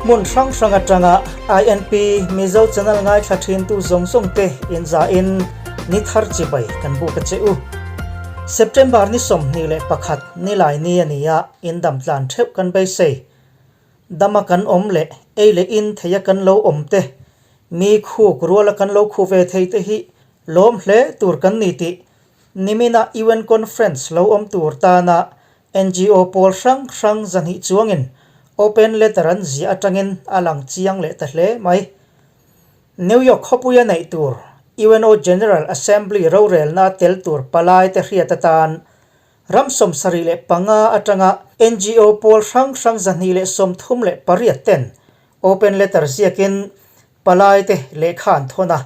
Hmun hrang hrang atanga INP Mizo channel ngaithla thintu zawng zawng te inzahin ni thar chibai kan buk a che u. September ni 21 nilai ni a ni a, indam tlan theuh kan beisei. Dama kan awm leh ei leh in theia kan lo awm te, mi khuk ruala kan lo khuh ve thei te hi lawm hle tur kan ni tih nimina UN Conference lo awm tur tana NGO pawl hrang hrang zahnih chuangin open letter an ziah atangin a lang chiang leh ta hle mai. New York khawpuia neih tur UNO General Assembly rorelna tel tur palai te hriat atan Ram 75 atanga NGO pawl hrang hrang 238 ten open letter ziakin palai te lehkha an thawn a.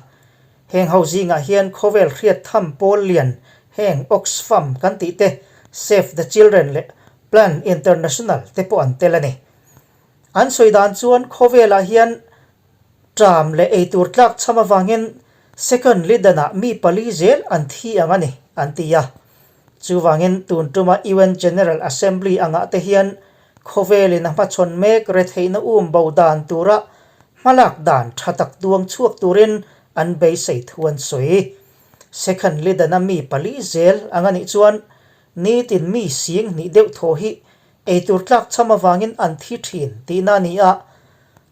Heng ho zingah hian khawvel hriat tham pawl lian heng Oxfam kan tih te, Save the Children leh Plan International te pawh an tel a ni. An sawi dan chuan khawvelah hian ṭam leh eitur tlak chham avangin second lidanah mi pali zel an thi ang a ni, an ti a. Chuvangin tun tuma UN General Assembly angah te hian khawvelin a hmachhawn mek retheihna um bo dan tura hmalak dan tha tak duang chhuak turin an beisei thu an sawi. Second lidana mi pali zel ang a nih chuan nitin mi sing hnih deuh thaw hi eitur tlak chham avangin an thi thin tihna a ni a.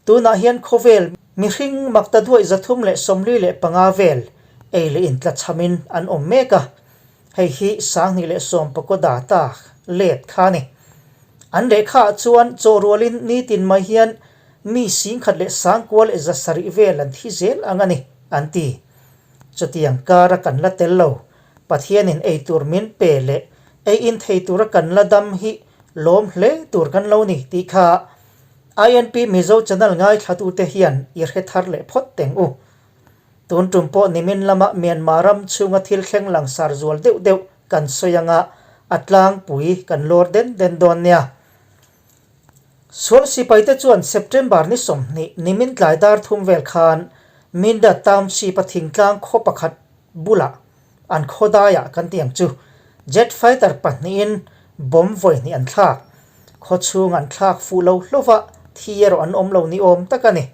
Tunah hian khawvel mihring makta duaih 345 vel ei leh in tlachhamin an awm mek a, hei hi 2019 data let kha a ni. An lehkhaah chuan chaw rualin nitin mai hian mi 11,700 vel an thi zel ang a ni, an ti. Chutiang kara kan la tel lo, Pathianin ei tur min pe leh ei in thei tura kan la dam hi lawm hle tur kan lo ni tih kha INP Mizo channel ngaithlatute hian i hre thar leh phawt teng u. Tun tum pawh nimin lama Myanmar ram chhunga thil thleng langsar zual deuh deuh kan sawi anga a tlangpui kan lawr den den dawn nia. Sual sipaite chuan September ni 20 nimin tlai dar thum vel khan Mindat Township-a thingtlang khaw pakhat bulah an khawdaiah kan ti ang chu jet fighter pahnihin bomb vawi hnih an thlak. Khaw chhung an thlak fuh lo hlova thi erawh an awm lo ni awm tak a ni.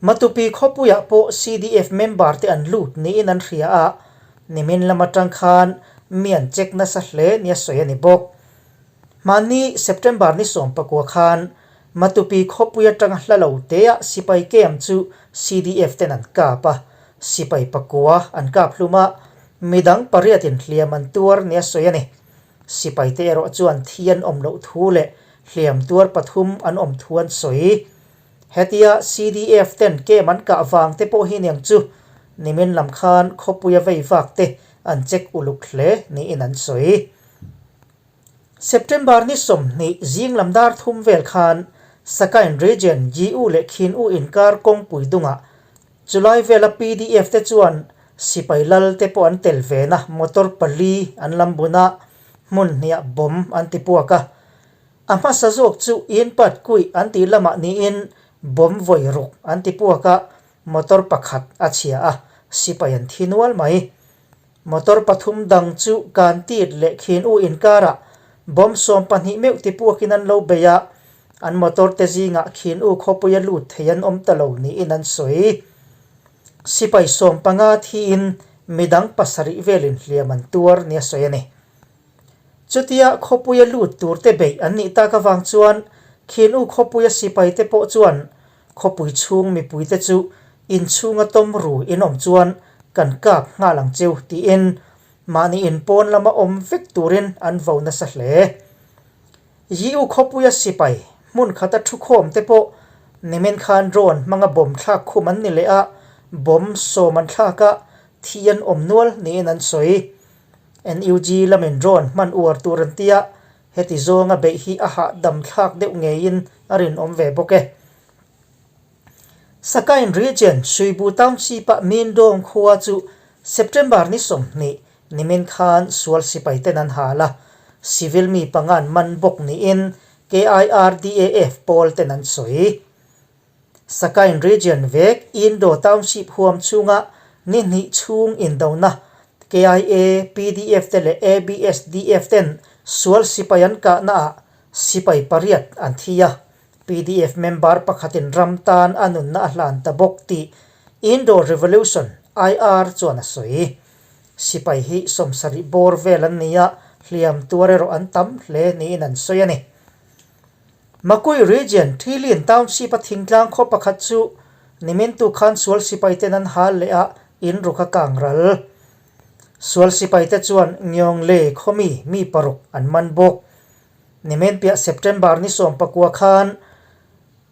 Matupi khawpuiah pawh CDF member te an lut niin an hria a, nimin lam atang khan mi an check nasa hle nia sawi a ni bawk. Hmanni September ni 19 khan Matupi khawpui atanga hla lo teah sipai camp chu CDF ten an kap a, sipai pakua an kap hlum a, midang pariatin hliam an tuar nia sawi a ni. Sipai te erawh chuan thi an awm loh thu leh hliam tuar pathum an awm thu an sawi. Hetia CDF ten camp an kah vang te pawh hi niang chu nimin lam khan khawpuia vei vak te an check uluk hle niin an sawi. September ni 20 zing lam dar thum vel khan Sakain Region GU leh Khin U inkar kawngpui dungah chulai vela PDF te chuan sipai lal te pawh an tel ve na motor pali an lam bun a, hmun hniah bomb an ti puak a. A hmasa zawk chu inpat kuih an tih lamah niin bomb vawi ruk an ti puak a, motor pakhat a chhia a, sipai an thi nual mai. Motor pathum dang chu kan tit leh khin u inkarah bomb 12 meuh ti puakin an lo bei a, an motor te zingah khin u khawpuia lut thei an awm ta lo niin an sawi. Sipai 15 thiin midang pasarih velin hliam an tuar nia sawi a ni. Chutia khawpuia lut tur te beih an nih tak avang chuan khin u khawpuia sipai te pawh chuan khawpui chhung mipui te chu inchhunga tawm ru in awm chuan kan kap nghal ang cheu tiin mahni in pawn lama awm vek turin an vo nasa hle. Yiu khawpuia sipai hmun khata thu khawm te pawh nimin khan drone hmanga bomb thlak khum an ni leh a, bomb sawm an thlak a, thi an awm nual niin an sawi. NUG lamin drone hman uar tur an tia, heti zawnga beih hi a hahdam thlak deuh ngeiin a rinawm ve bawk e. Sakain Region Suibu Township-a Mindong khua chu September ni 20 nimin khan sual sipai ten an hal a, civil mi pangan man bawk niin KIRDAF pawl ten an sawi. Sakain Region vek Indo Township huam chhunga ni hnih chhung indona KIA, PDF te leh ABSDF ten sual sipai an kahnaah sipai pariat an thi a. Pdf member pakhatin ram tan a nunna a hlan ta bawk tih Indo Revolution, IR, chuan a sawi. Sipai hi sawmsarih bawr vel an ni a, hliam tuar erawh an tam hle niin an sawi a ni. Makui Region, Thilin Township-a thingtlang khaw pakhat chu nimintu khan sual sipaiten an hal leh a, in ruk a kang ral. Sual sipaite chuan Ngyongle khawmi mi paruk an man bawk. Nimin piah September ni 19 khan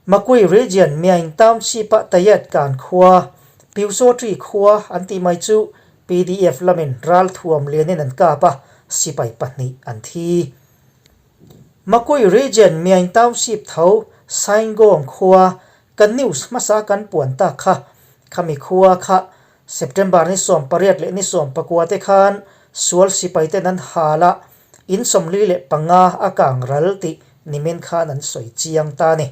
Makui Region Myaing Township-a Tayet Kan khua, Pyusawṭi khua an tih mai chu pdf lamin ralthuam lianin an kap a, sipai pahnih an thi. Makui Region Myaing Township tho Saingawng khua kan news hmasa kan puan tak kha, khami khua kha September ni 18 leh ni 19 te khan sual sipaiten an hal a, In 45 a kang ral tih nimin khan an sawi chiang ta a ni.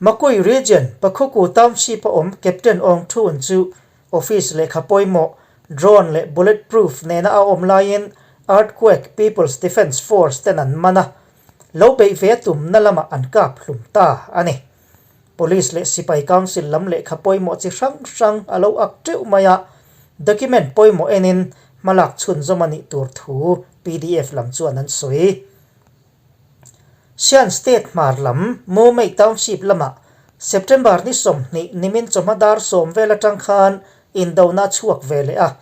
Makui Region, Pakhuku Township a awm Captain Aung Thun chu office lehkha pawimawh, drone leh bullet proof nena a awm laiin Earthquake People's Defence Force ten an man a, lo beih ve a tumna lamah an kap hlum ta a ni. Police leh sipai council lam lehkha pawimawh chi hrang hrang a lo ak teuh mai a, document pawimawh enin hmalak chhunzawm a nih tur thu pdf lam chuan an sawi. Shan State hmar lam Mumei Township lamah September ni 20 nimin chawhma dar sawm vel atang khan indona a chhuak ve leh a,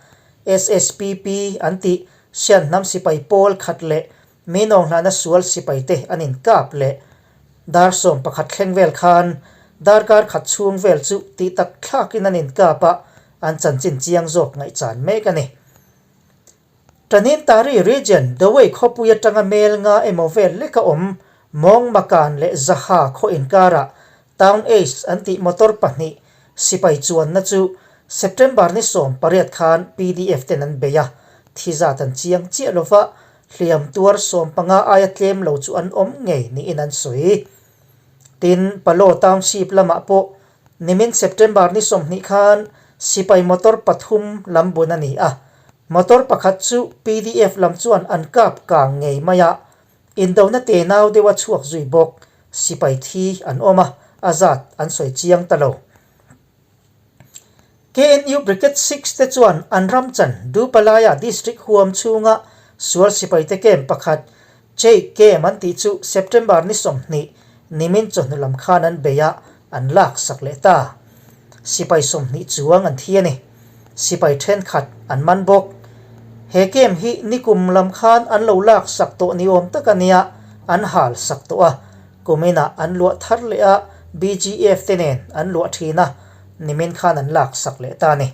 SSPP an tih Shan hnam sipai pawl khat leh Minawnghlana sual sipaite an inkap leh dar 11 thleng vel khan darkar khat chhung vel chu tih tak thlakin an inkap a, an chanchin chiang zawk ngaihchan mek a ni. Tanintari Region, Dawei khawpui atanga mel nga emaw vel leka awm Mawngmakan leh Zaha khaw inkarah Town Ace an tih motor pahnih sipai chuanna chu September ni 18 khan pdf ten an bei a, thi zat an chiang chiah lova, hliam tuar 15 aia tlem lo chu an awm ngei niin an sawi. Tin, Palo Township lamah pawh nimin September ni 20 khan sipai motor pathum lam bun a ni a, motor pakhat chu pdf lam chuan an kap kang ngei mai a, Indona tenau deuh a chhuak zui bawk. Sipai thi an awm a, a zat an sawi chiang ta lo. KNU Brigade Six te chuan an ram chan Dupalaya District huam chhunga sual sipaite camp pakhat Cheik Camp an tih chu September ni 20 nimin chawhnu lam khan an bei a, an lak sak leh ta. Sipai 20 chuang an thi a ni. Sipai thenkhat an man bawk. He camp hi nikum lam khan an lo lak sak tawh ni awm tak a nia, an hal sak tawh a. Kuminah an luah thar leh a, BGF te nen an luah thin a, nimin khan an lak sak leh ta a ni.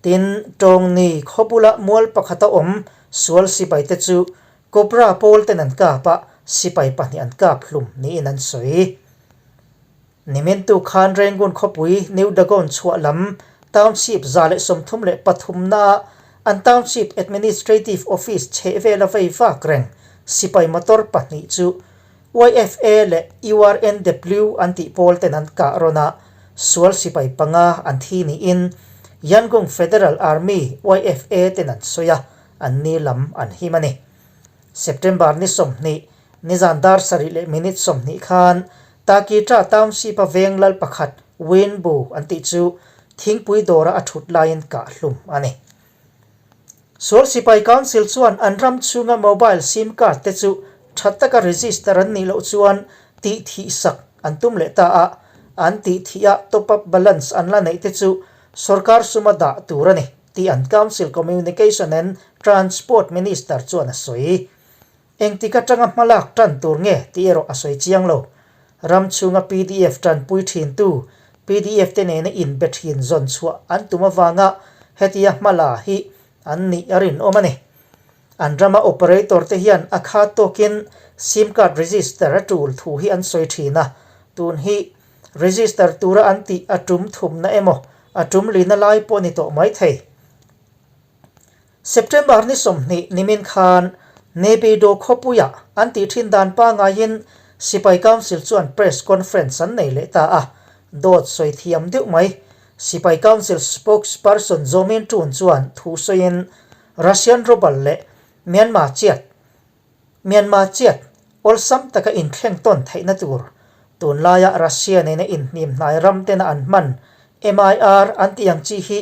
Tin, Tawngni khaw bula mual pakhata awm sual sipai te chu Cobra pawl ten an kap a, sipai pahnih an kap hlum niin an sawi. Nimintu khan Rangoon khawpui New Dagon chhuah lam Township 133 naa an Township Administrative Office chheh vela vei vak reng sipai motor pahnih chu YFA leh URNW an tih pawl ten an kah rawn a, sual sipai panga an thi niin Yangon Federal Army, YFA, ten an sawi a, an ni lam an him a ni. September ni 20, nizan dar sarih leh minute 20 khan Takitra Township-a veng lal pakhat Win Bu an tih chu thingpui dawra a thut laiin kah hlum a ni. Sual Sipai Council chuan an ram chhunga mobile sim card te chu tha taka register an nih loh chuan tih thih sak an tum leh ta a, an tih thih a top up balance an la neih te chu sorkar suma dah tur a ni tih an Council Communication and Transport Minister chuan a sawi. Engtik atanga hmalak tan tur nge tih erawh a sawi chiang lo. Ram chhunga pdf tanpui thintu, pdf te nena inbe thin zawn chhuah an tum avanga hetia hmala hi an nih a rinawm a ni. An rama operator te hian a khat tawkin sim card register a tul thu hi an sawi thin a, tun hi register tura an tih a tum thumna emaw a tum lina lai pawh ni tawh mai thei. September ni 20 nimin khan Naypyidaw khawpuia an tih thin dan pangaiin Sipai Council chuan press conference an nei leh ta a, dawt sawi thiam deuh mai. Sipai Council spokesperson Zaw Min Tun chuan thu sawiin Russian rouble leh Myanmar chiat Myanmar chiat awlsam taka inthleng tawn theihna tur. Tunlaia Russia nena inhnim hnai ram tena an hman MIR an tih ang chi hi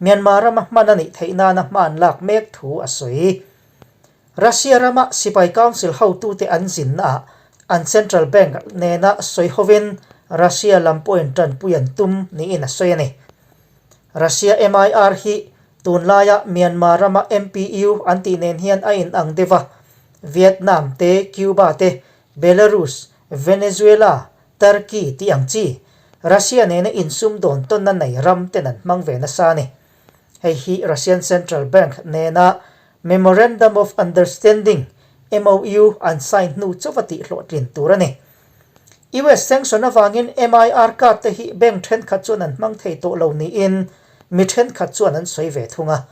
Myanmar rama hman a nih theih nana hma an lak mek thu a sawi. Russia rama sipai council hotute an zinnaah an central bank nena sawi hovin Russia lam pawhin tanpui an tum niin a sawi a ni. Russia MIR hi tunlaia Myanmar rama MPU an tih nen hian a inang deuh a, Vietnam te, Cuba te, Belarus, Venezuela, Turkey tih ang chi, Russia nena insum dawn tawnna nei ram ten an hmang ve nasa a ni. Hei hi Russian Central Bank nena Memorandum of Understanding, MOU, an sign hnu chauha tih hlawhtlin tur a ni. US sanction avangin MIR card te hi bank thenkhat chuan an hmang thei tawh lo niin mi thenkhat chuan an sawi ve thung a.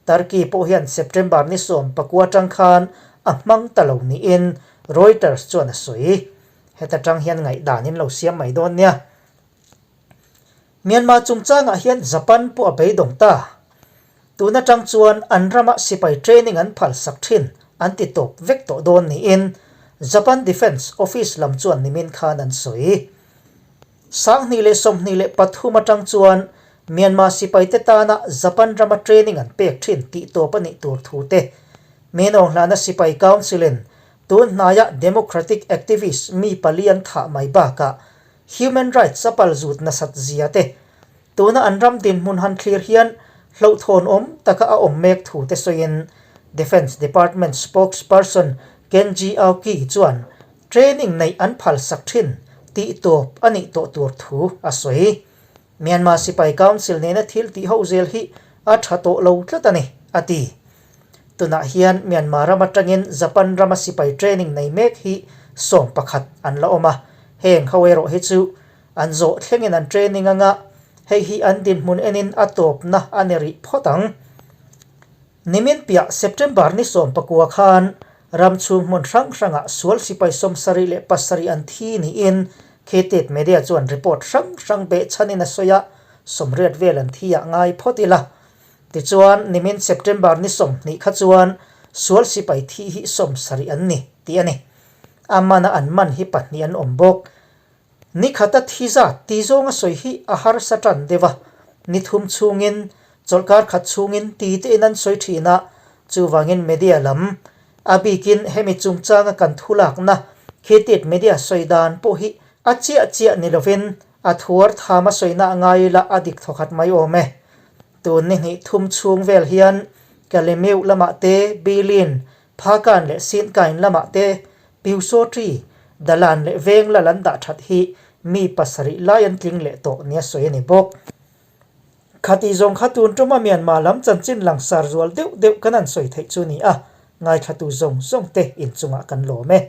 Turkey pawh hian September ni 19 atang khan a hmang ta lo niin Reuters chuan a sawi. Heta tang hian ngaihdan in lo siam mai dawn nia. Myanmar chungchangah hian Japan pawh a beidawng ta. Tun atang chuan an rama sipai training an phal sak thin an ti tawp vek tawh dawn niin Japan Defence Office lam chuan nimin khan an sawi. 2023 atang chuan Myanmar sipaite tana Japan rama training an pek thin tih tawp a nih tur thu te Menawnghlana Sipai Council-in tun hnaia democratic activist mi pali an thah mai bakah human rights a palzut nasat zia te tuna an ram dinhmun han thlir hian hlauhthawn awm taka a awm mek thu te sawiin Defence Department spokesperson Kenji Aoki chuan Training neih an phalsak thin tih tawp a nih tawh tur thu a sawi. Myanmar Sipai Council nena thil tih ho zel hi a tha tawh lo tlat a ni, a ti. Tunah hian Myanmar ram atangin Japan rama sipai training nei mek hi 11 an la awm a, heng ho erawh hi chu an zawh thlengin an training anga hei hi an dinhmun enin a tawpna a ni rih phawt ang. Nimin piah September ni 19 khan ram chhung hmun hrang hrangah sual sipai 77 an thi niin Khetet Media chuan report hrang hrang behchhanin a sawi a, 80 vel an thi ah ngai phawt ila. Tichuan, nimin September ni 20 kha chuan sual sipai thi hi 70 an ni tih a ni. A mana an man hi pahnih an awm bawk. Ni khata thi zat ti zawnga sawi hi a harsa tan deuh a, ni thum chhungin, chawlhkar khat chhungin ti tein an sawi thin a, chuvangin media lam, a bikin hemi chungchanga kan thu lakna Khitit media sawi dan pawh hi a chiah chiah ni lovin a thuar tham a sawina a ngai ila a dik thawkhat mai awm e. Tun ni hnih thum chhung vel hian Kalemeu lamah te, Bilin, Phakan leh Sinkain lamah te Piusawṭi, Dalan leh Venglal an dah ṭhat hi mi pasarih lai an tling leh tawh nia sawi a ni bawk. Khati zawng kha tun ṭuma Myanmar lam chanchin langsar zual deuh deuh kan han sawi theih chu ni a, ngaithlatu zawng zawng te inchungah kan lawm e.